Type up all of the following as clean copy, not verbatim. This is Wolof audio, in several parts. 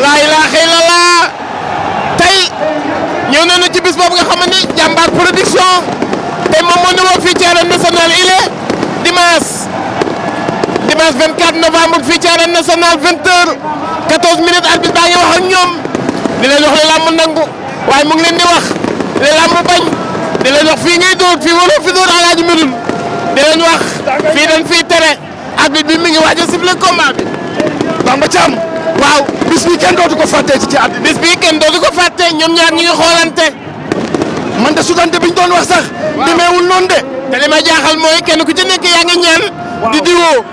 laa ilaaha illallah tey ñëw nañu ci bis boobu nga xam ne jàmbaar production tey moom moo ñu woo fii ci arène nationale il est dimanche 24 novembre fii ci arène nationale 20h 14 minutes arbitre baa ngi wax ak ñoom di leen wax li làmb nangu waaye mu ngi leen di wax li làmb bañ di leen wax fii ngay dóor fii waroo fi dóor Alaaji Medoune di leen wax fii dañ fii tere arbitre bi mi ngi waaj a siffler combat bi. Bamba Thiam waaw bis bi kenn dootu ko fàtte ci àddina bis bi kenn dootu ko fàtte ñoom ñaar ñu ngi xoolante. man de sutante biñ doon wax sax. demeewul noonu de. te li ma jaaxal mooy kenn ku ci nekk yaa ngi ñaan. di diwoo.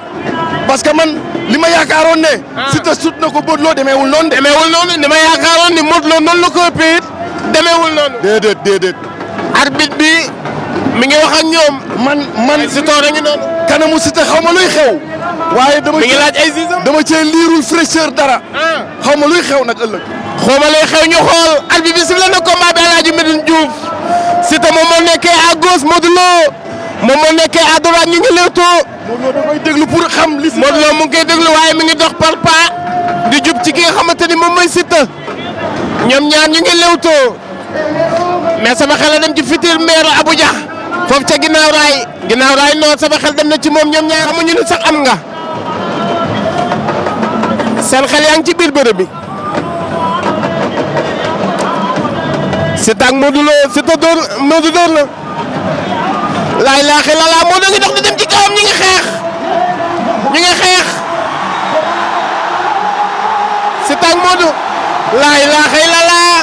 parce que man li ma yaakaaroon ne. Siteu sut na ko Modou Lo demeewul noonu de. demeewul noonu ni ma yaakaaroon ni Modou Lo noonu la ko ëppee it demeewul noonu. déedéet. arbitre bi mi ngi wax ak ñoom. man Siteu a ngi noonu. kanamu Siteu xaw ma luy xew. waaye mi ngi laaj ay sisam. dama cee liirul fraîcheur dara. xaw ma luy xew nag ëllëg. xaw ma luy xew ñu xool arbitre bi sifflé na combat bi Alaaji Medoune Diouf Siteu moom moo nekkee à gauche Modou Lo moom moo nekkee à droite ñu ngi léewtoo. Modou Lo da koy déglu pour xam li. Modou Lo mu ngi koy déglu waaye mi ngi dox par pas di jub ci ki nga xamante ni moom mooy Siteu ñoom ñaar ñu ngi léewtoo mais sama xel a dem ci futur maire Abuja foofu ca ginnaaw raay noonu sama xel dem na ci moom ñoom ñaar xamuñu ni sax am nga seen xel yaa ngi ci biir bërëb bi. Siteu ak Modou Lo Siteu dóor Modou dóor la laa ilaaha illallaah Modou ngi dox di dem ci kawam ñu ngi xeex Siteu ak Modou laa ilaaha illallaah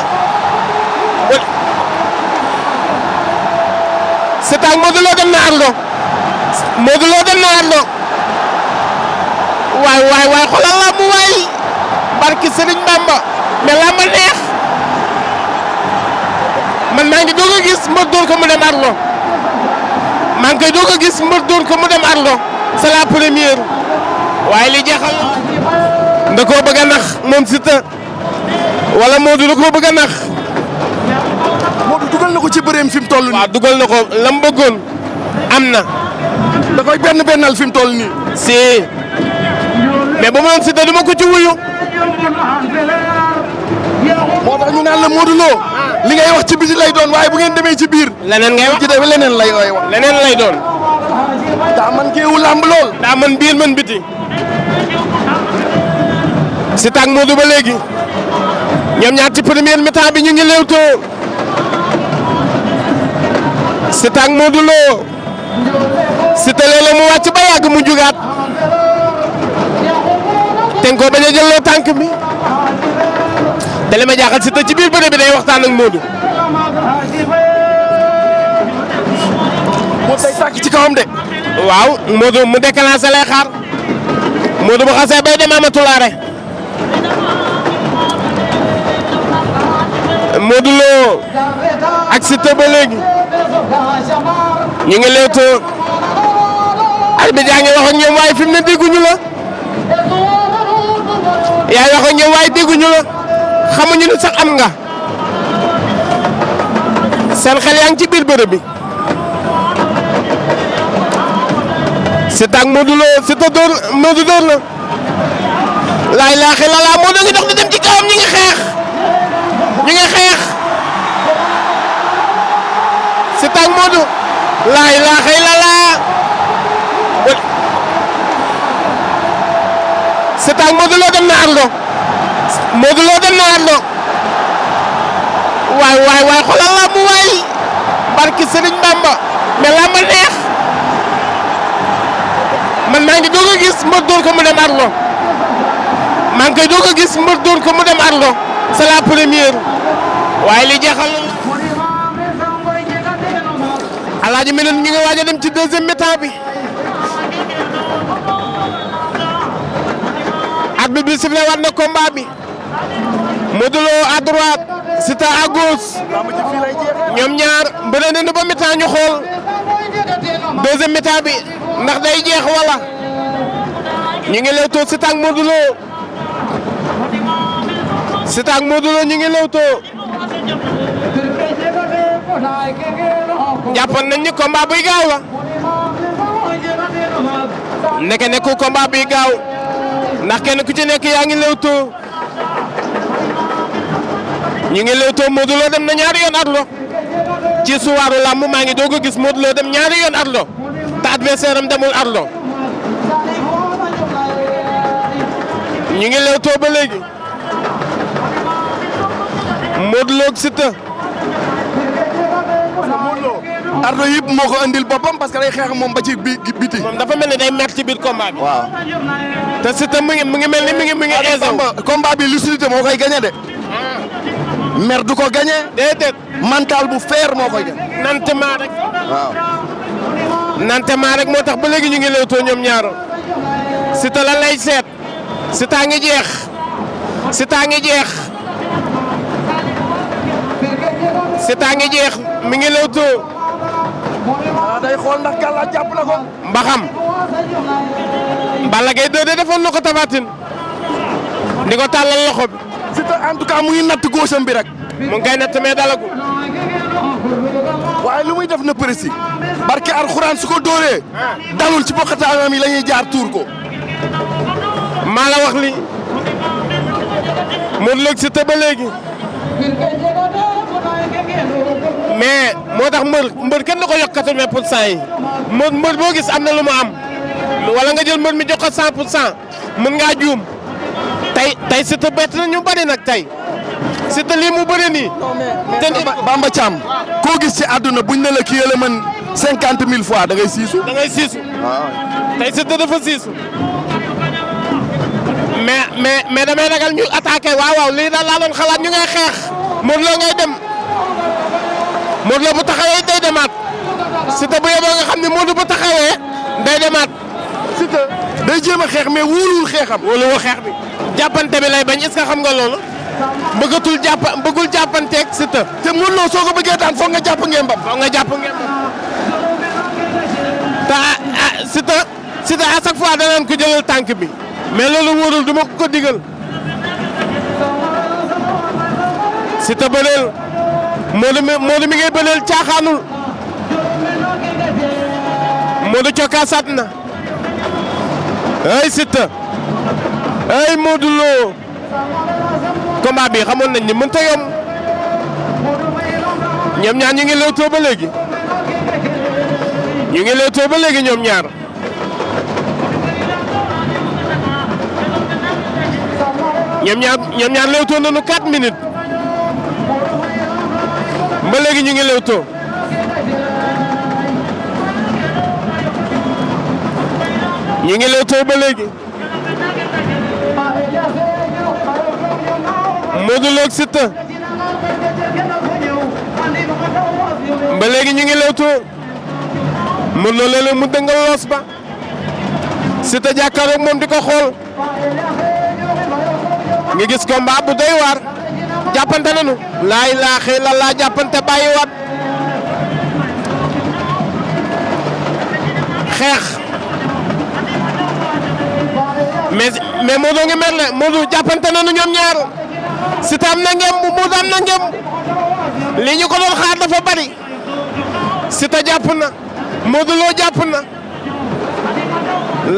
Siteu ak Modou Lo dem na ardo Modou Lo dem na ardo waay xoolal la mu waay barki Serigne Bamba mais la ma neex man maa ngi doog a gis mbër dóor ko mu dem ardo maa ngi koy doog a gis mbër dóor ko mu dem ardo c'est la première waaye li jeexal da koo bëgg a nax moom Siteu wala Modou da koo bëgg a nax. Modou dugal na ko ci bëreem fi mu toll nii. waaw dugal na ko la mu bëggoon am na. da koy bennal fi mu toll nii. si mais ba mu doon Siteu duma ko ci wuyu. moo tax ñu naan la Modou Lo li ngay wax ci biti lay doon waaye bu ngeen demee ci biir. leneen ngay wax ci demee leneen lay wax. leneen lay doon. daa man géewu làmb lool. daa man biir man biti. Siteu ak Modou ba léegi ñoom ñaar ci première mi-temps bi ñu ngi léewtoo Siteu ak Modou Lo Siteu léeg-léeg mu wàcc ba yàgg mu jugaat te nga ko bañ a jëloo tànk bi te li ma jaaxal Siteu ci biir bëre bi day waxtaan ak Modou. Modou day tàkk ci kawam de. waaw Modou mu déclenché lay xaar Modou bu xasee bay dem amatul arrêt Modou Lo ak Siteu ba léegi ñu ngi leetoo arbitre yaa ngi wax ak ñoom waaye fi mu ne dégguñu la yaa ngi wax ak ñoom waaye dégguñu la xamuñu ni sax am nga seen xel yaa ngi ci biir bërëb bi Siteu ak Modou Lo Siteu dóor Modou dóor la laa ilaaha illallaah Modou ngi dox di dem ci kawam ñu ngi xeex Siteu ak Modou laa ilaaha illallaah Siteu ak Modou Lo dem na ardo Modou Lo dem na ardo waay xoolal la mu waay barki Serigne Bamba mais la ma neex man maa ngi doog a gis mbër dóor ko mu dem ardo maa ngi koy doog a gis mbër dóor ko mu dem ardo c'est la première waaye li jeexal Alaaji Medoune ñu ngi waaj a dem ci deuxième mi-temps bi arbitre bi sifflé waat na combat bi Modou Lo à droite Siteu à gauche ñoom ñaar bëre nañu ba mi-temps ñu xool deuxième mi-temps bi ndax day jeex wala ñu ngi lewtoo Siteu ak Modou Lo Siteu ak Modou Lo ñu ngi lewtoo jàppoon nañ ni combat buy gaaw la nekk nekkul combat buy gaaw ndax kenn ku ci nekk yaa ngi lewtoo ñu ngi lewtoo Modou Lo dem na ñaari yoon ardo ci suwaaru làmb maa ngi doog a gis Modou Lo dem ñaari yoon ardo te adversaire am demul ardo ñu ngi lewtoo ba léegi Modou Lo ak Siteu. ardo yëpp moo ko andil boppam parce que day xeex moom ba ci biti. moom dafa mel ni day mer ci biir combat bi. waaw. te Siteu mu ngi mel ni mi ngi eesaw. combat bi lucidité moo koy gagné de. mer du ko gagné. déedéet. mental bu feer moo koy gagné. nantement rek. waaw. nantement rek moo tax ba léegi ñu ngi lewtoo ñoom ñaar Siteu lan lay seet. Siteu ngi jeex. Siteu ngi jeex. Siteu ngi jeex mi ngi lewtoo. day xool ndax gàllaaj jàpp na ko. Mbaxam. Balla Gaye 2 de defoon na ko Tapha Tine. di ko tàllal loxo bi. Siteu en tout cas mu ngi natt góosam bi rek. mu ngi koy natt mais dalagul. waaye lu muy def na précis. barke alxuraan su ko dóoree. dalul ci bokkataanam yi la ñuy jaar tuur ko. maa la wax li Modou Lo ak Siteu ba léegi. mais moo tax mbër kenn du ko yokk 80% yi mbër boo gis am na lu mu am wala nga jël mbër mi jox ko 100% mën ngaa juum tey Siteu bett na ñu bari nag tey Siteu lii mu bëri nii. te Bamba Thiam koo gis ci àdduna buñ ne la kii la mën 50 000 fois da ngay siisu. da ngay siisu. waaw tey Siteu dafa siisu. mais damay ragal ñu attaqué waaw lii daal laa doon xalaat ñu ngay xeex Modou Lo ngay dem. Modou Lo bu taxawee day demaat Siteu bu yeboo nga xam ne Modou bu taxawee day demaat. Siteu day jéem a xeex mais wóoluwul xeexam. wóoluwul xeex bi. jàppante bi lay bañ est-ce que xam nga loolu bëggul jàppanteeg Siteu. te Modou Lo soo ko bëggee daan foog nga jàpp ngembam. foog nga jàpp ngembam. te Siteu à chaque fois danaan ko jëlal tànk bi mais loolu wóorul du ma ko digal Siteu bëleel. Modou mi ngay bëleel caaxaanul Modou cokkaasaat na ay Siteu ay Modou Lo combat bi xamoon nañ ni mënta yomb ñoom ñaar ñu ngi lewtoo ba léegi ñoom ñaar ñoom ñaar lewtoo nañu 4 minutes ba léegi ñu ngi lewtoo ba léegi Modou Lo ak Siteu ba léegi ñu ngi lewtoo Modou Lo léeg-léeg mu dëngal loos ba Siteu jàkkaaroog moom di ko xool nga gis combat bu doy waar jàppante nañu laa ilaaha illallaah jàppante bàyyiwaat xeex mais Modou ngi mer le Modou jàppante nañu ñoom ñaar Siteu am na ngemb Modou am na ngemb li ñu ko doon xaar dafa bari Siteu jàpp na Modou Lo jàpp na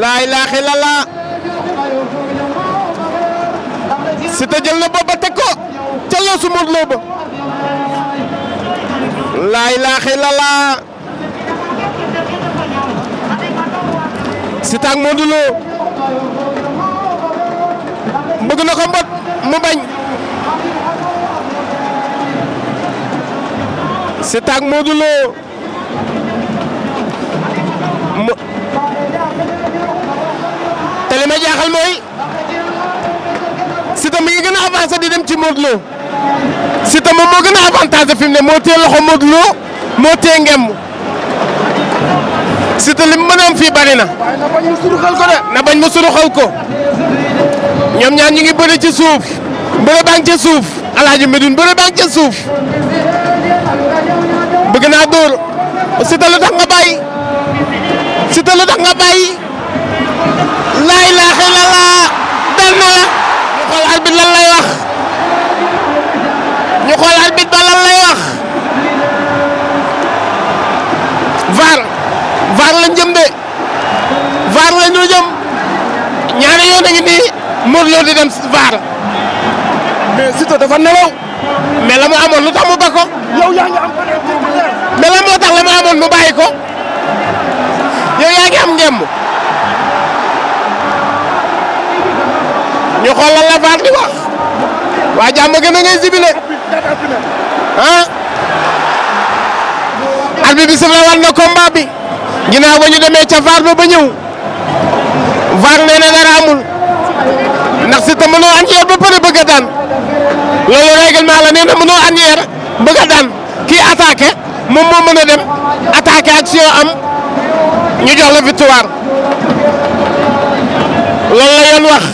laa ilaaha illallaah Siteu jël na bopp ba teg ko ca loosu Modou Lo ba laa ilaaha illallaah Siteu ak Modou Lo bëgg na ko mbot mu bañ Siteu ak Modou Lo te li ma jaaxal mooy Siteu mi ngi gën a avancé di dem ci Modou Lo Siteu moom moo gën a avantage fi mu ne moo téye loxo Modou Lo moo téye ngemb Siteu li mu mën a am fii bari na. waaye na bañ mu suruxal ko de. na bañ mu suruxal ko ñoom ñaar ñu ngi bëri ci suuf bëre baa ngi ca suuf Alaaji Medoune bëre baa ngi ca suuf bëgg naa dóor Siteu lu tax nga bàyyi Siteu lu tax nga bàyyi laa ilaaha illallaah dal na la ñu xool arbitre lan lay wax ñu xool arbitre ba lan lay wax VAR lañ jëm de VAR lañu jëm ñaari yoon a ngi nii Modou Lo di dem VAR mais Siteu dafa nelaw. mais la mu amoon lu tax mu ba ko. yow yaa ngi am. mais lan moo tax la mu amoon mu bàyyi ko yow yaa ngi am ngemb ñu xool lan la VAR di wax waa jàmm gën a ngay sibile ah. arbitre bi sifflé waat na combat bi ginnaaw ba ñu demee ca VAR ba ñëw VAR nee na dara amul ndax Siteu mënoo arrière ba pare bëgg a daan loolu règlement la nee na mënoo arrière bëgg a daan kii attaqué moom moo mën a dem attaqué action am ñu jox la victoire loolu la yoon wax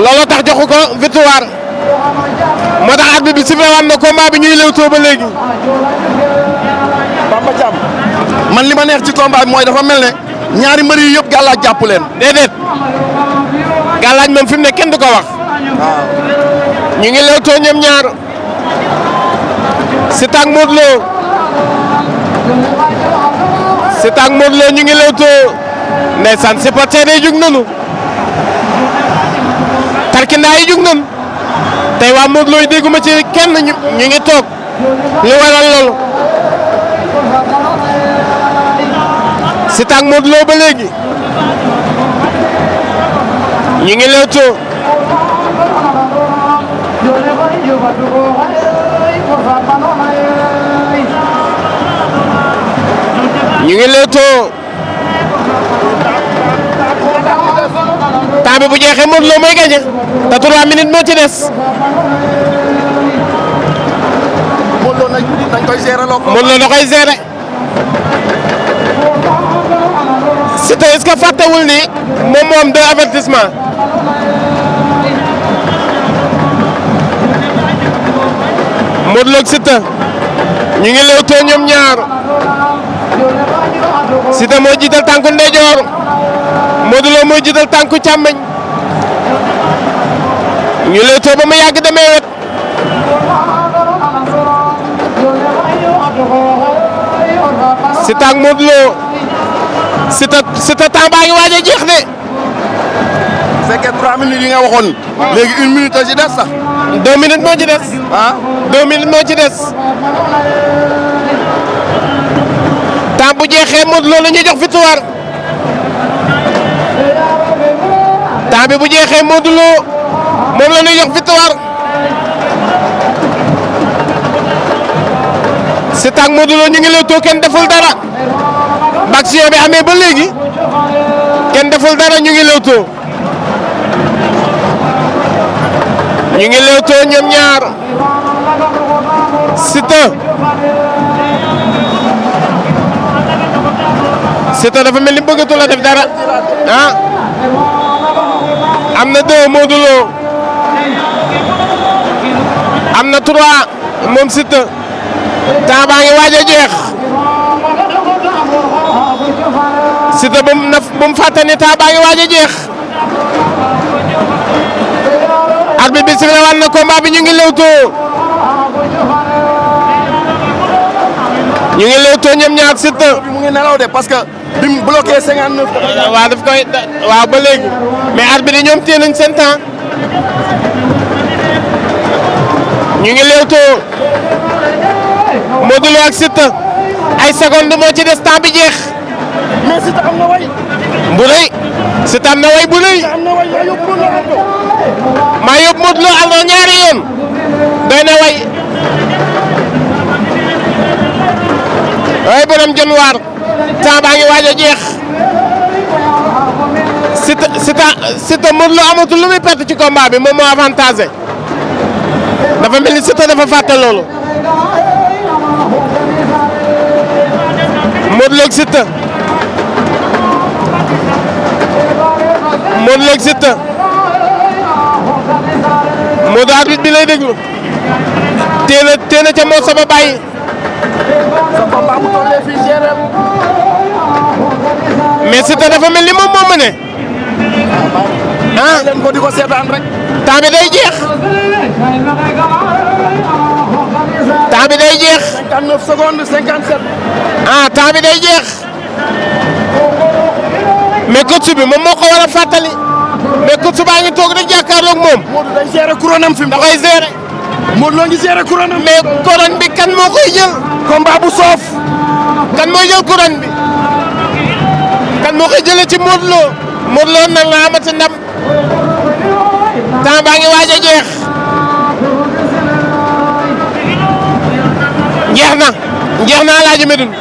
loolu tax joxu ko victoire moo tax arbitre bi sifflé waat na combat bi ñuy lewtoo ba léegi. Bamba Thiam man li ma neex ci combat bi mooy dafa mel ne ñaari mbër yi yëpp gàllaaj jàpp leen. déedéet gàllaaj moom fi mu ne kenn du ko wax. waaw ñu ngi lewtoo ñoom ñaar Siteu ak Modou Lo Siteu ak Modou Lo ñu ngi lewtoo ndeysaan supporter yi jug nañu tarkindaa yi jug nañu tey waa Modou Lo yi dégguma ci kenn ñu ngi toog li waral loolu Siteu ak Modou Lo ba léegi ñu ngi lewtoo ñu ngi lewtoo temps bi bu jeexee Modou Lo mooy gagné te 3 minutes moo ci des. Modou Lo nañ koy gérer loo ko. Modou Lo da koy gérer Siteu est-ce que fàttewul ni moom moo am 2 avertissement Modou Lo ak Siteu ñu ngi lewtoo ñoom ñaar Siteu moo jiital tànku ndeyjoor Modou Lo moo jiital tànku càmmeñ ñu lewtoo ba mu yàgg demee wet Siteu ak Modou Lo Siteu temps baa ngi waaj a jeex de. bu fekkee 3 minutes yi nga waxoon. léegi 1 minute a ci des sax. 2 minutes moo ci des. ah 2 minutes moo ci des. temps bu jeexee Modou Lo la ñuy jox victoire. temps bi bu jeexee Modou Lo moom la ñuy jox victoire. Siteu ak Modou Lo ñu ngi lewtoo kenn deful dara. action bi amee ba léegi kenn deful dara ñu ngi lewtoo. ñu ngi lewtoo ñoom ñaar Siteu dafa mel ni bëggatu la def dara ah am na 2 Modou Lo am na 3 moom Siteu temps baa ngi waaj a jeex Siteu bu mu fàtte ni temps baa ngi waaj a jeex. arbitre bi sifflé waat na combat bi ñu ngi lewtoo ñoom ñaar Siteu mu ngi nelaw de parce que bi mu bloqué 59. waaw daf koy waaw ba léegi mais arbitre yi ñoom téye nañ seen temps ñu ngi lewtoo Modou Lo ak Siteu ay seconde moo ci des temps bi jeex. mais Siteu am na way. bu rëy Siteu am na way bu rëy. maa yóbbu Modou Lo allo ñaari yoon doy na way waaye borom jon waar temps baa ngi waaj a jeex Siteu Modou Lo amatul lu muy perte ci combat bi moom moo avantagé dafa mel ni Siteu dafa fàtte loolu Modou Lo ak Siteu Modou Lo ak Siteu Modou arbitre bi lay déglu teel a ca moo sama bàyyi. mais Siteu dafa mel ni moom moo mëne. ah leen ko di ko seetaan rek. temps bi day jeex. temps bi day jeex. 59 secondes 57. ah temps bi day jeex. mais coach bi moom moo ko war a fàttali. mais coach baa ngi toog rek jàkkaarloog moom. Modou day gérer couronne am fi mu. da koy gérer. Modou Lo ngi gérer couronne am. mais couronne bi kan moo koy jël. combat bu soof. kan mooy jël couronne bi. kan moo koy jëlee ci Modou Lo. Modou Lo nag nga amati ndam. temps baa ngi waaj a jeex. jeex na. jeex na Alaaji Medoune.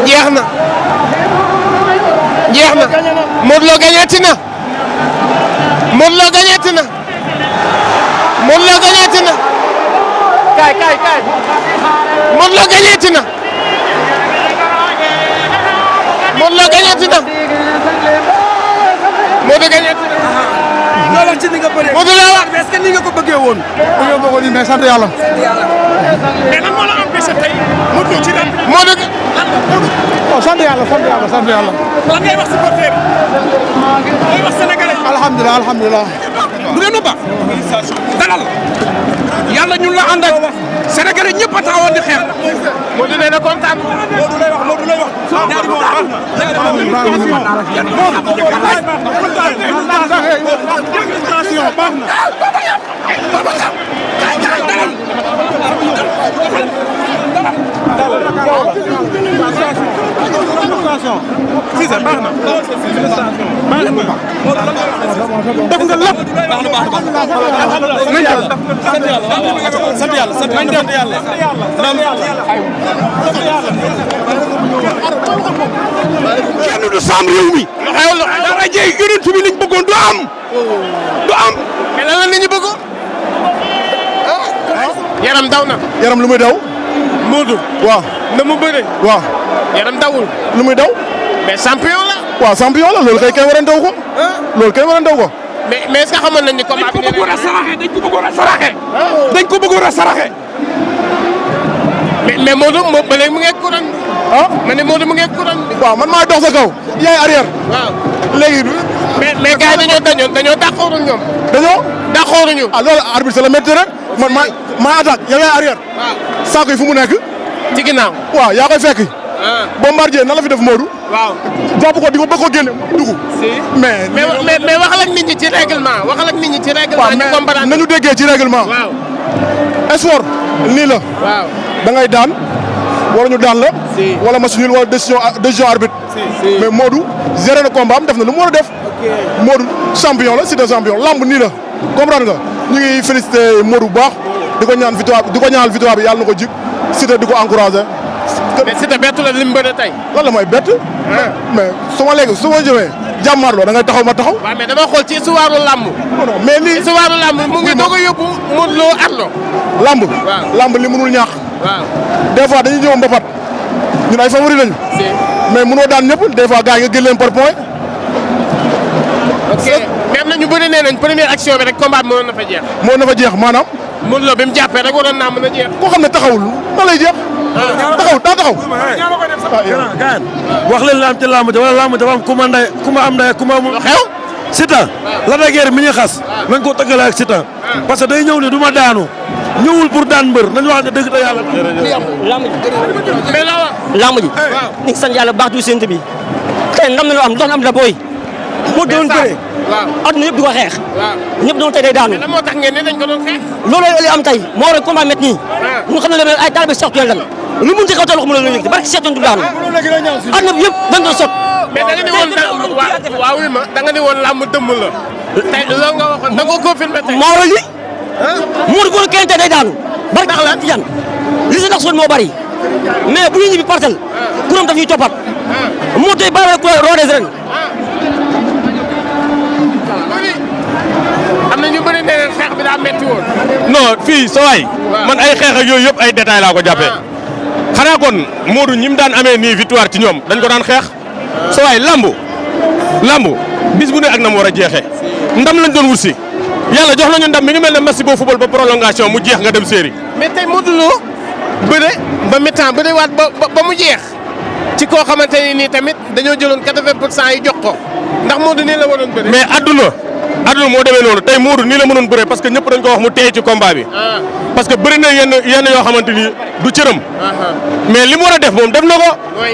jeex na. jeex na Modou Lo gañeeti na. Modou Lo gañeeti na. Modou Lo gañeeti na. kaay. Modou Lo gañeeti na. Modou Lo gañeeti na. Modou gañeeti na. loolu ci ni nga bëree. Modou Lo wax. est-ce que ni nga ko bëggee woon. bu ñu bëggoon mais sant yàlla. mais lan moo la empêché tey Modou Lo ci daan. Modou. waaw sant yàlla. lan ngay wax supporter yi. looy wax sénégalais yi. alhamdulilah. du ngeen ma baax. dalal yàlla ñun la ànd ak sénégalais ñëpp a taxawoon di xeex. Modou nee na kontaan. Modou lay wax. ñaari moo baax kenn du saam réew mi. dara jëy yonent bi liñ bëggoon du am. mais lan la nit ñi bëgg. yaram daw na. yaram lu muy daw. Modou. waaw. na mu bëre. waaw. yaram dawul. lu muy daw. mais champion la. waaw champion la loolu kay kenn warantew ko. loolu kenn warantew ko. mais est-ce que xamoon nañ ni combat bi. dañ ko bëggoon a saraxe. dañ ko bëggoon a saraxe. mais Modou ba léegi mu ngi couronne bi. ah ma ne Modou mu ngi couronne bi. waaw man maa dox sa kaw. yaay arrière. waaw. léegi. mais gars yi dañoo d'accord ñoom. d'accord ñu. ah loolu arbitre c'est le maître rek. man maa attaque yow yaay arrière. waaw. saako yi fu mu nekk. ci ginnaaw. waaw yaa koy fekk. ah Bombardier nan la fi def Modou. waaw. jàpp ko di ko bëgg ko génne dugg. si mais waxal ak nit ñi ci règlement waxal ak nit ñi ci règlement. ñu comprendre nañu déggee ci règlement. waaw. sport nii la. waaw. da ngay daan wala ñu daan la. si wala match nul wala décision arbitre. si mais Modou géré na combat am def na lu mu war a def. Modou champion la c'est un champion lamb nii la comprendre nga ñu ngi félicité Modou bu baax di ko ñaan victoire bi yàlla na ko jig Siteu di ko encouragé. mais Siteu bettu la li mu bëre tey. lan la mooy bett. mais su ma jëmee jàmmaarloo da ngay taxaw ma taxaw. waaw mais dama xool ci histoire lamb. non mais lii histoire lamb mu ngi doog a yóbbu Modou Lo Ardo. lamb. waaw lamb li mënul ñaax. waaw. des fois dañuy ñëw mbapat ñun ay favori lañu. si. mais mënoo daan ñëpp des fois gars yi nga gën leen par point. ok mais am na ñu bëri nee nañ première action bi rek combat bi mënoon na fa jeex. moo na fa jeex maanaam. Modou Lo bi mu jàppee rek waroon naa mën a jeex. koo xam ne taxawul nan lay jeex. taxaw. wax leen laam ci lamb ja wala lamb dafa am ku ma ndey ku ma am ndey ku ma amul. xew. Siteu la da guerre mi ñu xas. nañ ko tëggale ak Siteu. parce que day ñëw ne du ma daanu. ñëwul pour daan mbër nañu wax ne dëgg te yàlla. lamb ji. mais la wax. lamb ji. waaw. ñu ngi sant yàlla bu baax du séntu bi. tey ndam na lu am ndox na am la booy. moo doon bëree. waaw. àdduna yëpp di ko xeex. waaw. ñëpp doon tey day daanu. mais lan moo tax ngeen ne dañ ko doon xeex. loolu li am tey moo waral combat métti nii. ñu xam ne ay taalibe Cheikh Tidiane lan lu mun ci kaw loxo mu la yëg barke Cheikh Tidiane du daanu. àdduna bi yëpp dañ doon sot. mais da nga ni woon waaw oui ma da nga ni woon làmb dëmm la. tey loolu nga waxoon da nga ko confirmé tey. moo waral lii. moo di kenn tey day daanu. barke Cheikh Tidiane li si nax moo bari mais bu ñu ñibbi parcelle. kuréel daf ñuy toppat. moo tey baax na roi des arènes. am na ñu bëri nee nañ xeex bi daa métti woon. non fii sa waay man ay xeex ak yooyu yëpp ay détails laa ko jàppee. xanaa kon Modou ñi mu daan amee nii victoire ci ñoom dañ ko daan xeex. sa waay lambu bis bu ne ak na mu war a jeexee. ndam lañ doon wut si. yàlla jox nañu ndam mi ngi mel ne match boo football ba prolongation mu jeex nga dem série. mais tey Modou Lo bëre ba mi-temps bëre waat ba mu jeex. ci koo xamante ni nii tamit dañoo jëloon 80% yi jox ko ndax Modou nii la waroon bëre. mais adduna moo demee noonu tey Modou nii la mënoon bëree parce que ñëpp dañ ko wax mu teey ci combat bi. parce que bëri na yenn yoo xamante ni du cëram. mais li mu war a def moom def na ko.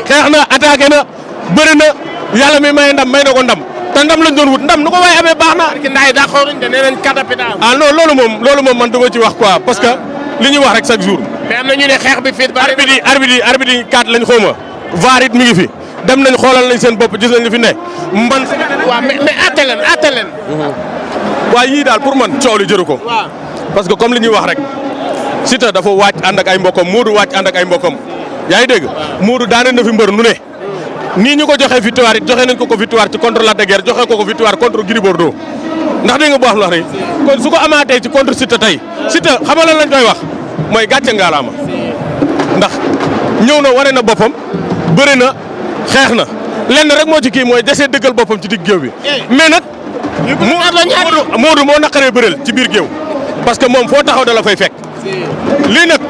xeex na attaqué na bëri na yàlla mi maye ndam may na ko ndam te ndam lañ doon wut ndam nu ko waaye amee baax na. parce que ndaay d'accord nañ de nee nañ capital. ah non loolu moom man du ma ci wax quoi parce que li ñuy wax rek chaque jour. mais am na ñu ne xeex bi fii bari na. arbitre yi 4 lañ xawma VAR it mi ngi fi dem nañ xoolal nañ seen bopp gis nañ li fi ne man. waaw mais atte leen. waaye yii daal pour man coow li jëru ko. parce que comme li ñuy wax rek Siteu dafa wàcc ànd ak ay mbokkam Modou wàcc ànd ak ay mbokkam yaa ngi dégg Modou daane na fi mbër nu ne nii ñu ko joxee victoire it joxe nañ ko victoire ci contre Lac de Guiers joxe ko victoire contre Gris Bordeaux ndax dégg nga bu wax wax ni kon su ko amaatee ci contre Siteu tey Siteu xamal lan lañ koy wax mooy gàcce ngaalaama ndax ñëw na wane na boppam bëri na xeex na lenn rek moo ci kii mooy desee dëggal boppam ci digg géew bi mais nag Modou moo naqaree bëreel ci biir géew parce que moom foo taxaw da la fay fekk lii nag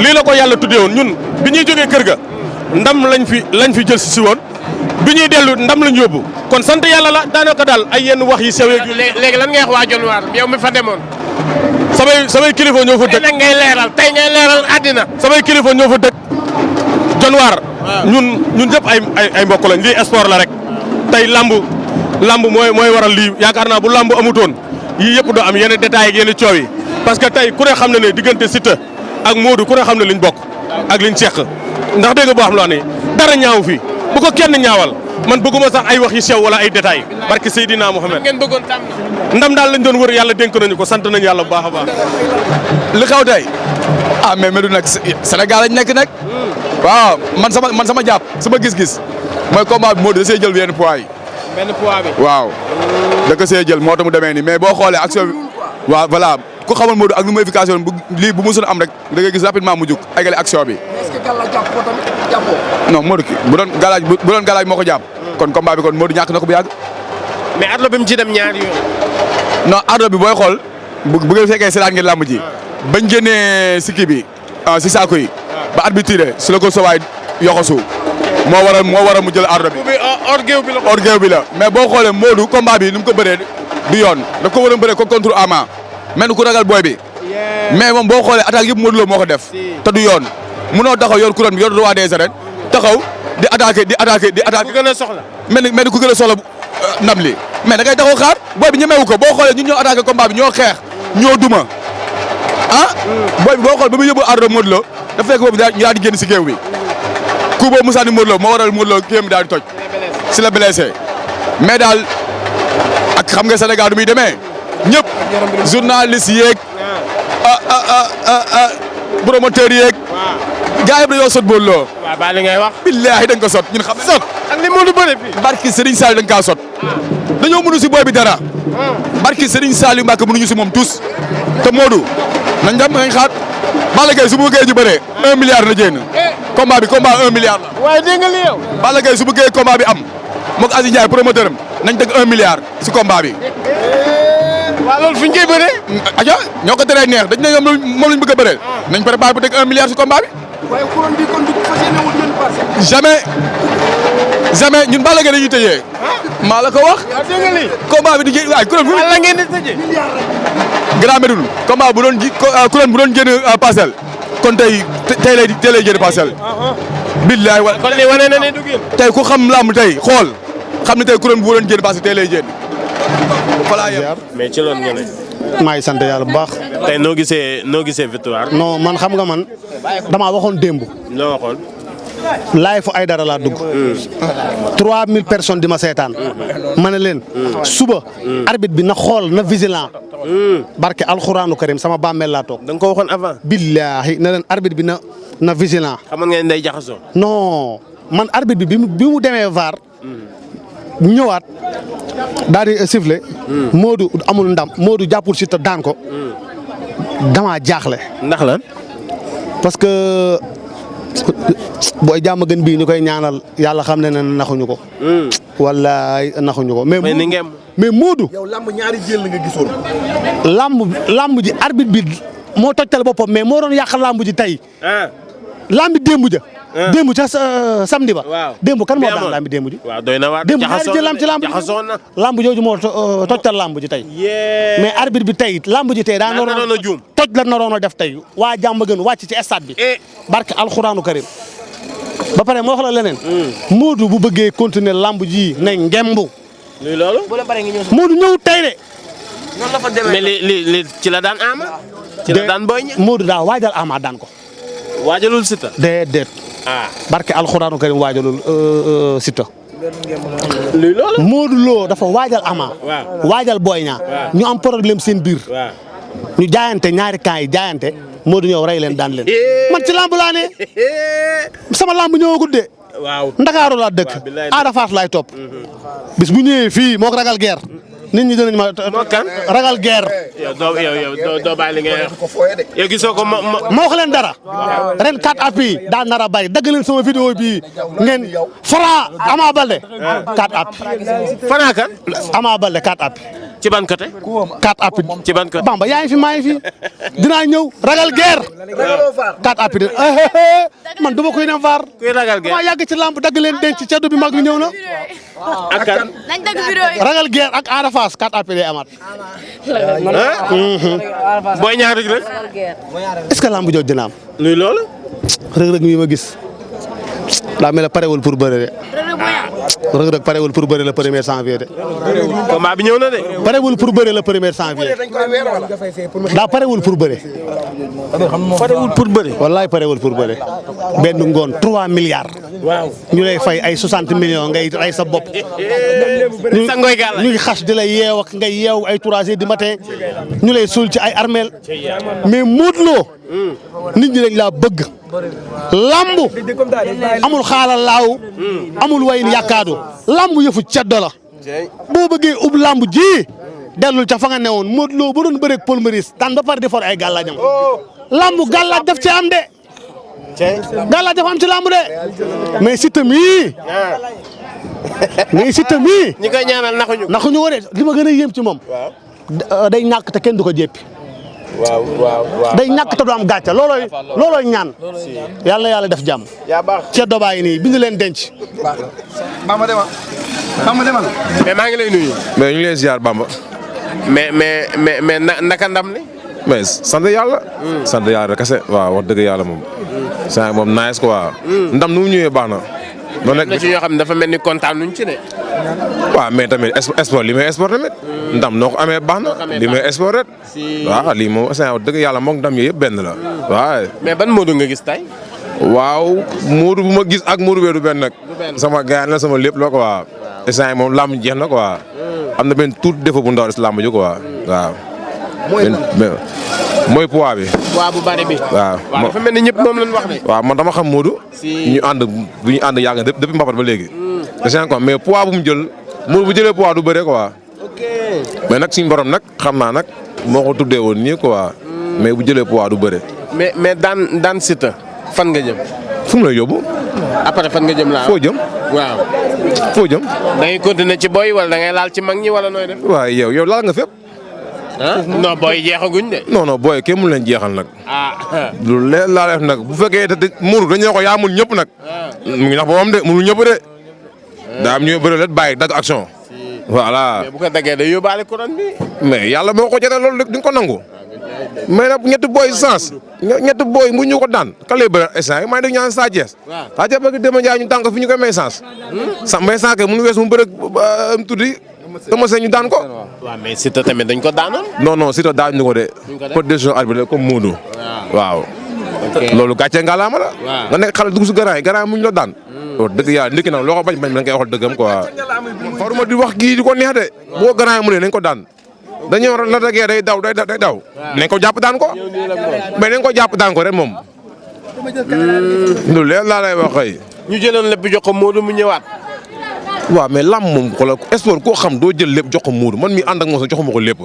lii la ko yàlla tuddee woon ñun bi ñuy jógee kër ga ndam lañ fi jël si woon bi ñuy dellu ndam lañ yóbbu kon sant yàlla la daanaka daal ay yenn wax yi sew léegi lan ngay wax waa Dionewar yow mi fa demoon. samay kilifa ñoo fa dëkk. tey ngay leeral àddina. samay kilifa ñoo fa dëkk Dionewar. ñun ñëpp ay mbokk lañ lii sport la rek tey lamb mooy waral lii yaakaar naa bu lamb amutoon yii yëpp doo am yenn détails ak yenn coow yi parce que tey ku ne xam na ne diggante Siteu ak Modou ku ne xam ne liñ bokk ak liñ seq ndax dégg nga boo xam loo ne dara ñaaw fii bu ko kenn ñaawal man bëgguma sax ay wax yu sew wala ay détails barke Seydina Mohamed ngeen bëggoon tam ndam daal lañ doon wër yàlla dénk nañu ko sant nañu yàlla bu baax a baax. li xew tey mais Médou nag Sénégal lañ nekk nag waaw man sama jàpp sama gis-gis mooy combat bi Modou da see jël yenn poids yi. benn poids bi. waaw da ko see jël moo tax mu demee nii mais boo xoolee action bi waaw voilà ku xamal Modou ak nu modification lii bu musul am rek da ngay gis rapidement mu jug eggale action bi. est-ce que gàllaaj jàpp ko tamit jàppoo. non Modou bu doon galaaj moo ko jàpp. kon combat bi kon Modou ñàkk na ko bu yàgg. mais ardo bi mu ci dem ñaari yoon. non ardo bi booy xool bu ngeen fekkee seetaan ngeen làmb ji bañ génnee si kii bi si saako yi ba arbitre su la ko sowaay yoxosu moo waral mu jël ardo bi. hors géew bi la mais boo xoolee Modou combat bi ni mu ko bëree du yoon daf ko war a bëree ko contre Ama mel ni ku ragal booy bi mais moom boo xoolee attaque yëpp Modou Lo moo ko def te du yoon munoo taxaw yor couronne bi yor roi des arènes taxaw di attaqué. ku gën a soxla. mel ni ku gën a soxla ndam li mais da ngay taxaw xaar booy bi ñemewu ko boo xoolee ñun ñoo attaqué combat bi ñoo xeex ñoo duma booy bi boo xool ba muy yóbbu ardo Modou Lo dafa fekk boobu ñu daal di génn si géew bi ku boobu Moussa ni Modou Lo moo waral Modou Lo kéem daal di toj si la blessé mais daal ak xam nga Sénégal du muy demee ñëpp journaliste yeeg promoteur yeeg gars yi dañoo sot Modou Lo. waaw ba li ngay wax. billaahi dañ ko sot ñun xam sot ak li Modou bëre fii. barki Serigne Saliou dañ kaa sot dañoo mënu si booy bi dara barki Serigne Saliou Mbacke mënuñu si moom tous te Modou nañ dem nañ xaat Balla Gaye su bëggee ñu bëree 1 milliard na jéem combat bi combat 1 milliard la. waaye dégg nga li yow. Balla Gaye su bëggee combat bi am moog Aziz Ndiaye promoteur am nañ teg 1 milliard si combat bi. waaw loolu fu ñu koy bëree. aja ñoo ko teree neex dañ ne ñoom moom lañ bëgg a bëree. nañ préparé bu teg 1 milliard si combat bi. waaye couronne bi kon du fas yéene wul ñun parcelle. jamais ñun Balla Gaye dañuy tëjee. maa la ko wax. waaw dégg nga lii. combat bi di génn waaye couronne wala ngeen di tëjee. Grand Médoune combat bu doon couronne bu doon génn parcelle kon tey lay génn parcelle. billaay wa kon lii wane na ne du génn. tey ku xam lamb tey xool xam ne tey couronne bu doon génn parcelle tey lay génn. voilà yëpp. mais ci loolu nga ne. maa ngi sant yàlla bu baax. tey noo gisee victoire. non man xam nga man damaa waxoon démb. loo waxoon. laay fu ay dara laa dugg. 3000 personnes di ma seetaan. ma ne leen. suba. arbitre bi na xool na vigilant. barke alxuraanu karim sama bàmmeel laa toog. da nga ko waxoon avant. billaahi ne leen arbitre bi na vigilant. xamoon ngeen day jaxasoo. non man arbitre bi bi mu demee VAR. ñëwaat daal di sifflé. Modou amul ndam Modou jàppul si te daan ko. damaa jaaxle. ndax lan. parce que booy jàmm gën bii ñu koy ñaanal yàlla xam ne naxuñu ko. wallaay naxuñu ko. mais Modou. yow lamb ñaari jël nga gisoon. lamb ji arbitre bi moo tojtal boppam mais moo doon yàq lamb ji tey. lamb démb ja. démb ca samedi ba. waaw démb kan moo daan lamb démb ji. waaw doy na waar démb ñaari jël lamb ci lamb ji lamb jooju moo tojtal lamb ji tey. mais arbitre bi tey lamb ji tey daa naroon a juum. toj la naroon a def tey waa jàmm gën wàcc ci stade bi. barke alxuraanu karim ba pare moo wax la leneen. Modou bu bëggee continuer lamb ji nañ ngembu luy loolu. Modou ñëw tey de. noonu la fa demee mais li ci la daan Ama. ci la daan Boy Niang. Modou daa waajal Ama daan ko. waajalul Siteu. déedéet. barke alxuraanu karim waajalul Siteu. luy loolu. Modou Lo dafa waajal Ama. waajal Boy Niang. ñu am problème seen biir. ñu jaayante ñaari camps yi jaayante Modou ñëw rey leen daan leen. man ci lamb laa ne sama lamb ñëwagul de. waaw Ndakaaru laa dëkk. Ada Fass laay topp. bis bu ñëwee fii moo ko ragal guerre. nit ñi dinañ ma ragal guerre. yow doo bàyyi li ngay wax. yow gisoo ko ma wax leen dara. ren 4 appuis daa nar a bàyyi dagg leen sama vidéo bii ngeen Franc Ama Baldé 4 appuis. Franc kan. Ama Baldé 4 appuis. ci ban côté. 4 appuis. ci ban côté. Bamba yaa ngi fi maa ngi fi dinaa ñëw ragal guerre. 4 appuis man du ma koy dem vaar. kuy ragal guerre dama yàgg ci lamb dagg leen denc caddu bi mag bi ñëw na. ak kan. nañ dagg vidéo yi. ragal guerre ak Ada Fass 4 appuis day amaat. Boy Niang Reug Reug. est-ce que lamb jooju dina am. luy loolu. Reug Reug mi ma gis daa mel ne parewul pour bëre de. Reug Reug parewul pour bëre le 1er janvier de. combat bi ñëw na de. parewul pour bëre le 1er janvier. daa parewul pour bëre. parewul pour bëre. wallaay parewul pour bëre. benn ngoon 3 milliards. waaw ñu lay fay ay 60 millions ngay rey sa bopp. sa ngoy gàll. ñu ngi xas di la yeew ak ngay yeew ay 3 heures du matin ñu lay suul ci ay armeel mais Modou Lo nit ñi dañ laa bëgg. lambu amul xaalal laaw amul wayin yàkkaadu lambu yëfu ceddo la boo bëggee ub lambu ji dellul ca fa nga newoon Modou Lo ba doon bëreeg Paul Maurice daan ba pare di for ay gàllaajam lambu gàllaaj daf ci am de gàllaaj dafa am ci lambu de mais Siteu mii ñi koy ñaanal naxuñu ko de li ma gën a yéem ci moom day ñàkk te kenn du ko jéppi day ñàkk te du am gàcce loolooy ñaan yàlla def jàmm ceddo baa ngi nii bind leen denc. Bamba demal. mais maa ngi lay nuyu. mais ñu ngi lay ziar Bamba. mais naka ndam li. mais sant yàlla. sant yàlla rek kese waaw wax dëgg yàlla moom. saa moom nice quoi. ndam nu mu ñëwee baax na. noonu nekk na ci ñoo xam ne dafa mel ni kontaan nuñ ci de. waaw mais tamit sport li may sport tamit. ndam noo ko amee baax na. li may sport rek. waaw lii moom saa wax dëgg yàlla moom ndam yooyu yëpp benn la. waaw. mais ban Modou nga gis tey. waaw Modou bu ma gis ak Modou bee du benn nag. sama gars la sama lépp la ko waaw. saa moom làmb jeex na quoi. am na benn tout défaut bu ndaw si làmb ji quoi waaw. mooy poids bi. poids bu bari bi. waaw dafa mel ni ñëpp moom lañ wax de. waaw man dama xam Modou. ñu ànd yàgg depuis mbapat ba léegi. c'est quoi mais poids bu mu jël Modou bu jëlee poids du bëre quoi. ok mais nag suñu borom nag xam naa nag moo ko tuddee woon nii quoi. mais bu jëlee poids du bëre. mais daan Siteu fan nga jëm. fu mu lay yóbbu. après fan nga jëm laa. foo jëm. waaw. foo jëm. da ngay continuer ci boy wala da ngay laal ci mag ñi wala nooy def. waaw yow laal nga fépp. non booy jeexaguñ de. non booy kenn mënu leen jeexal nag. ah. lu leen laa def nag bu fekkee te Modou dañu ne ko yaa mun ñëpp nag. mu ngi nax boppam de mënul ñëpp de. daa am ñuy bëri leen bàyyi dagg action. voilà mais bu ko daggee day yóbbaale couronne bi. mais yàlla moo ko jotee loolu di nga ko nangu. mais nag ñetti booy sens. ñetti booy mu ñu ko daan kan lay bëri instant yi maa ngi dégg ñu naan Sa Thiès. waaw Sa Thiès bëgg Demba Ndiaye ñu daan ko fi ñu koy may sens. may sens kay mënu wees mu bëri tuddi Eumeu Sène ñu daan ko. waaw mais Siteu tamit dañ ko daanoon. non Siteu daañu ko de. par décision arbitre comme Modou. waaw. loolu gàcce ngalaama la. nga nekk xale dugg si garaan yi mu ñu la daan. loolu dëgg yàlla ndiki nag loo ko bañ da nga koy waxal dëggam quoi. faruma di wax kii di ko neex de. boo garaan mu ne nañ ko daan. dañoo war a la dëggee day daw. nañ ko jàpp daan ko. mais nañ ko jàpp daan ko rek moom. lu leer laa lay wax xëy. ñu jëloon lépp jox ko Modou mu ñëwaat. waaw mais lamb moom xoolal sport koo xam doo jël lépp jox ko Modou man mi ànd ak moom sax joxuma ko lépp.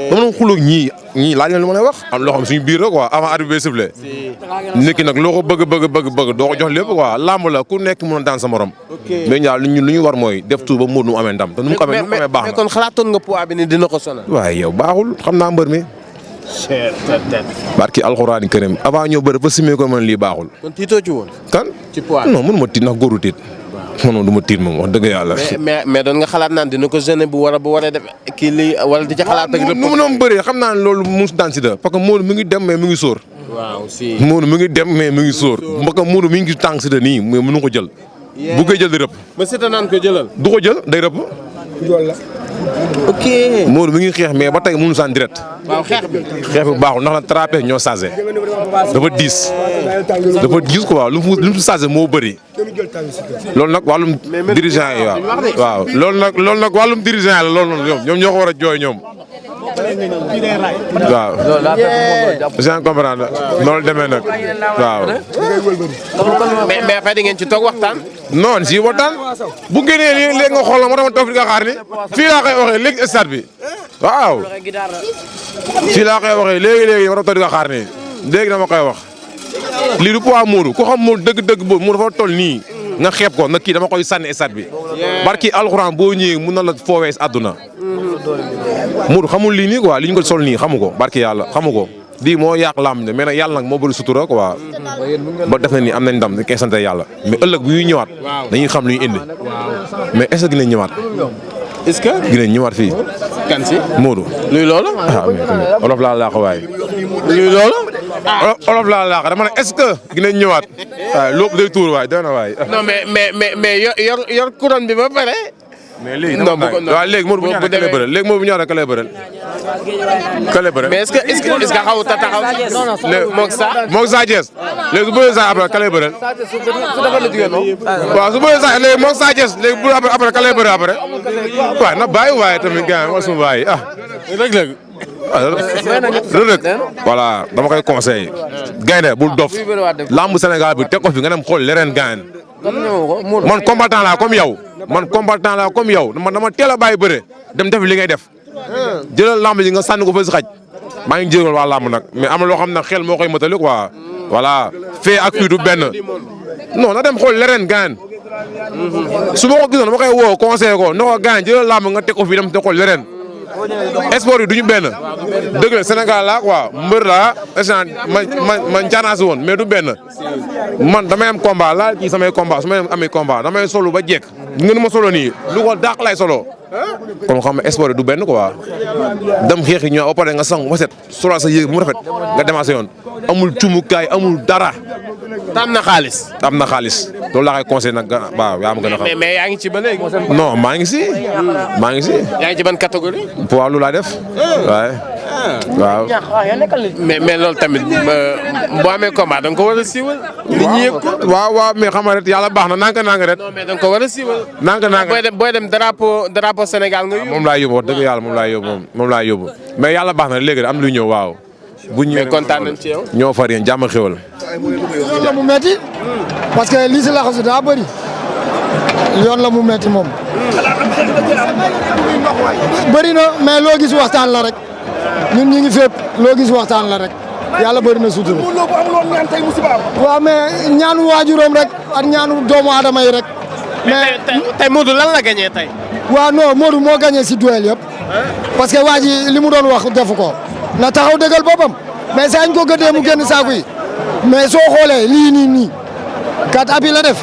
dama doon xulóog ñii laaj leen lu ma lay wax. am loo xam suñu biir la quoi avant arbitre bi sifflé. nit ki nag loo ko bëgg doo ko jox lépp quoi lamb la ku nekk mën a daan sa morom. mais ñaar ñun lu ñu war mooy def tout ba Modou mu amee ndam te nu mu ko amee baax na. mais kon xalaatoon nga poids bi ni dina ko sonal. waaye yow baaxul xam naa mbër mi. barki alxuraani kërim avant ñoo bëri ba simee ko man lii baaxul. kon tiitoo ci woon. kan ci poids non mënuma tiit ndax góoru tiit. non du ma tiit moom wax dëgg yàlla. mais doon nga xalaat naan dina ko jeune bu waree def kii lii wala di ci xalaat ak. nu mu noonu bëree xam naa ne loolu musu daan si da parce que Modou mi ngi dem mais mi ngi sóor. waaw si Modou mi ngi dem mais mi ngi sóor. parce que Modou mi ngi tànk si da nii mais mënu ko jël. bu koy jël di rëpp. ba Siteu naan ko jëlal. du ko jël day rëpp. ok. Modou mi ngi xeex mais ba tey mënu saan direct. waaw xeex bi. xeex bi baaxul ndax la trapèze ñoo changé. dafa diis. dafa diis quoi lu mu changé moo bëri. loolu nag wàllum dirigeant yi waaw. loolu nag wàllum dirigeant la loolu noonu ñoom ñoo ko war a jooy ñoom. waaw. je comprends noonu demee nag waaw. mais après di ngeen ci toog waxtaan. non si waxtaan bu génnee léegi nga xool ma dama toog fi nga xaar ni fii laa koy waxee léegi stade bi waaw. fii laa koy waxee léegi ma dama toog fi nga xaar ni léegi dama koy wax lii du poids Modou ku xam Modou dëgg-dëgg boobu mu dafa toll nii nga xeeb ko nag kii dama koy sànni stade bi barki alxuraan boo ñëwee mun na la foowee àdduna. Modou xamul lii nii quoi li ñu ko sol nii xamu ko barki yàlla xamu ko lii moo yàq lamb ne mais nag yàlla nag moo bëri sutura quoi ba def na ni am nañ ndam dañ koy sant yàlla mais ëllëg bu ñuy ñëwaat dañuy xam lu ñu indi mais est-ce que dinañ ñëwaat. est-ce que dinañ ñëwaat fii. kan si Modou. luy loolu. ah mais olof laa laax waaye. luy loolu. olof laa laax dama ne est-ce que dinañ ñëwaat. waaw lépp day tuur waay doy na waay. non mais yor couronne bi ba pare. mais léegi waaw léegi Modou bu ñëwaat ka lay bëral léegi Modou bu ñëwaat ka lay bëral. ka lay bëral mais est-ce que xaw ta taxaw. moog Sa Thiès léegi su bëree Sa après ka lay bëral. waaw su bëree Sa léegi moog Sa Thiès léegi bu après ka lay bëral après. waaw na bàyyi waaye tamit gars yi ma suma bàyyi ah. rëg-rëg. rëg-rëg voilà dama koy conseillé. gaynde bul dof lambu Sénégal bi teg ko fi nga dem xool leneen gaynde man combattant laa comme yow man dama teel a bàyyi bëre dem def li ngay def jëlal lamb ji nga sànni ko fa si xaj maa ngi jégal waa lamb nag mais am na loo xam ne xel moo koy matali quoi voilà fee ak fii du benn non na dem xool leneen gaan su ma ko gisoon dama koy woo conseillé ko na ko gaan jëlal lamb nga teg ko fii dem te xool leneen sport yi du ñu benn dëgg la Sénégal laa quoi mbër laa échange man caanaasi woon mais du benn man damay am combat laal ci samay combat su may amee combat damay solu ba jekk ngeen ma solo nii lu ko dàq lay solo kon xam nga sport yi du benn quoi dem xeex yi ñëw ba pare nga sang waset solo sa yéeg bu mu rafet nga demaase yoon amul cumukaay amul dara. am na xaalis. am na xaalis loolu laa koy conseillé nag waaw yaa ma gën a xam. mais yaa ngi ci ba léegi. non maa ngi si. yaa ngi ci ban catégorie. poids lu laa def. waaye waaw. mais loolu tamit boo amee combat da nga ko war a siiwal. nit ñi yëg ko. waaw mais xam nga rek yàlla baax na nanga rek. non mais da nga ko war a siiwal. nanga booy dem drapeau Sénégal nga yóbbu. moom laa yóbbu wax dëgg yàlla moom laa yóbbu mais yàlla baax na léegi am lu ñëw waaw. bu ñu mais kontaan nañ ci yow. ñoo far yéen jàmm xéwal. yoon la mu metti parce que lii si laxasu daa bëri yoon la mu metti moom. bëri na mais loo gis waxtaan la rek ñun ñi ngi fépp loo gis waxtaan la rek yàlla bëri na sutura. waaw mais ñaanu waajuróom rek ak ñaanu doomu aadama yi rek. mais tey Modou lan la gagné tey. waaw non Modou moo gagné si duel yëpp parce que waa ji li mu doon wax defu ko na taxaw dëggal boppam mais saa ñu ko gëddee mu génn saako yi mais soo xoolee lii nii 4 appuis la def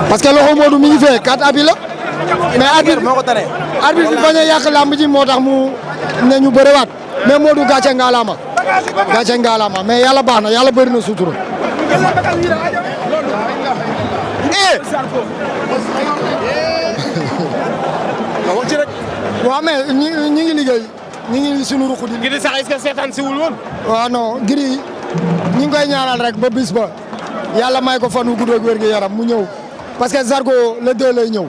parce que loxo Modou mi ngi fee 4 appuis la mais arbitre bi bañ a yàq làmb ji moo tax mu ne ñu bëriwaat mais Modou gàcce ngalaama mais yàlla baax na yàlla bëri na sutura. waaw mais ñi ngi liggéey ñi ngi suñu ruq di. Gris sax est-ce que seetaan si wul woon. waaw non Gris ñi ngi koy ñaanal rek ba bis ba yàlla may ko fan wu gudd ak wér gi yaram mu ñëw parce que Zarko le 2 lay ñëw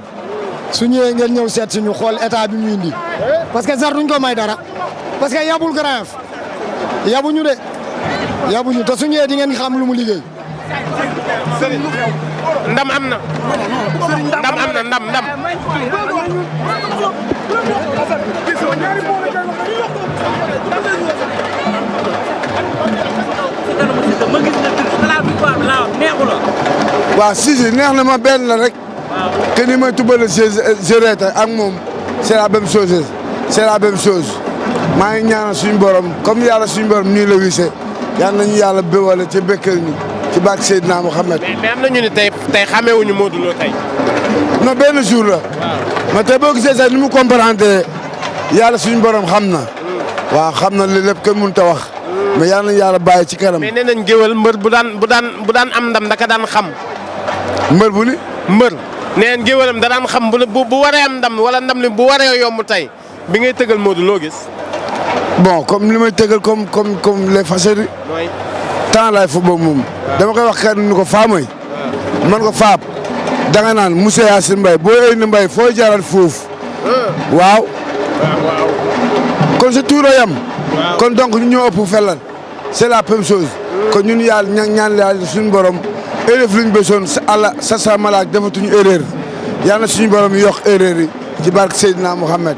su ñëwee ngeen ñëw seet si ñu xool état bi mu indi parce que Zarko duñ ko may dara parce que yabul Grand Yoff yabuñu de yabuñu te su ñëwee di ngeen xam lu mu liggéey. ndam am na. ndam. waaw si neex na ma benn la rek. que ni may tubale géréte ak moom c'est la même chose maa ngi ñaanal suñu borom comme yàlla suñu borom nii la wisee yal nañu yàlla béwale ci békkal ñu ci bàkk Seydina Mohamed. mais am na ñu ne tey xamewuñu Modou Lo tey. non benn jour la. mais tey boo gisee sax ni mu comprendre yàlla suñu borom xam na. waaw xam na li lépp kenn mënut a wax. mais yal nañu yàlla bàyyi ci kanam. mais nee nañ géwél mbër bu daan am ndam daka daan xam. mbër bu ni. neen géwalam da daan xam bu waree am ndam wala ndam li bu waree yomb tey bi ngay tëgal Modou loo gis. bon comme li may tëgal comme les facettes yi. mooy. temps laay football moom. dama koy wax kenn ni ko faa mooy. man ko faab. danga naan monsieur Yacine Mbaye boo ëy na Mbaye foo jaaral foofu. waaw. kon sa tuuro yam. kon donc ñu ñoo ëpp felal. c'est la même chose. kon ñun yàlla ñaan yàlla suñu borom. élèves luñ bésoon sa àlla sa malaak defatuñu erreur. yàlla na suñu borom yokk erreur yi. ci barke Seydina Mohamed.